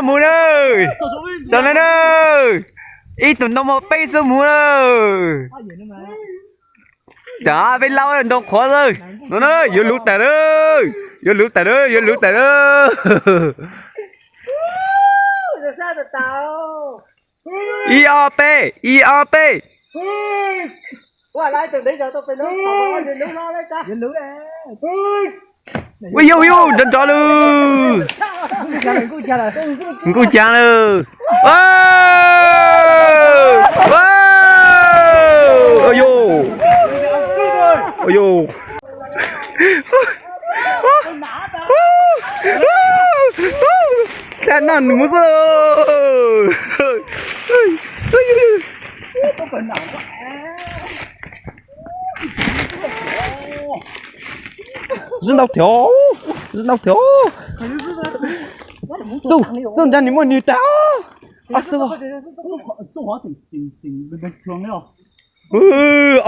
Mus na, sau na na, ib tug ntoo muaj peb xub muv na. Cov peb laub ntoo qhuav xwb no na, yuav luv tas na, yuav luv tas na, yuav luv tas na. Ib ob peb, ib ob peb. Ua yug yug nrov nrov lawm. Nkuj cav lawm. Txhaj noj nws mus xwb. Zib ntau thiab, zib ntau thiab. Xub, xub nrad nws muaj nws tag. Ob xub,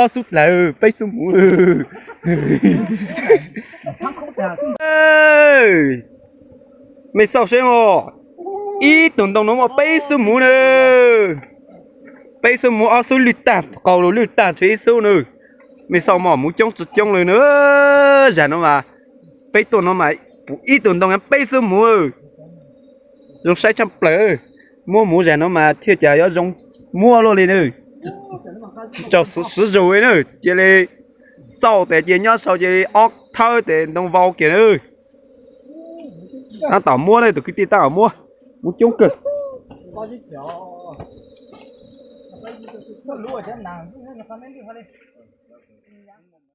ob xub dlawg peb xub muv. Mej xauj seb os, ib tug ntoo no muaj peb xub muv na. Peb xub muv, ob xub lwj tag, qaug lug lwj tag tshuav ib xub na. Mej xauj mog, muv coob tsis coob li na. Zag no mas peb tuaj no mas pum ib tug ntoo peb xub muv. Zoo saib tshaj plaws. Muab muv zag no mas thiaj cas yuav zoo muab luaj li na. Tsis tau siv zog li na, cia li xauj tas cia li nyob sau cia li ob thawb tas ntoo vau kiag na. Tab tom muab na tus kwv tij, tab tom muab. Muv coob kawg.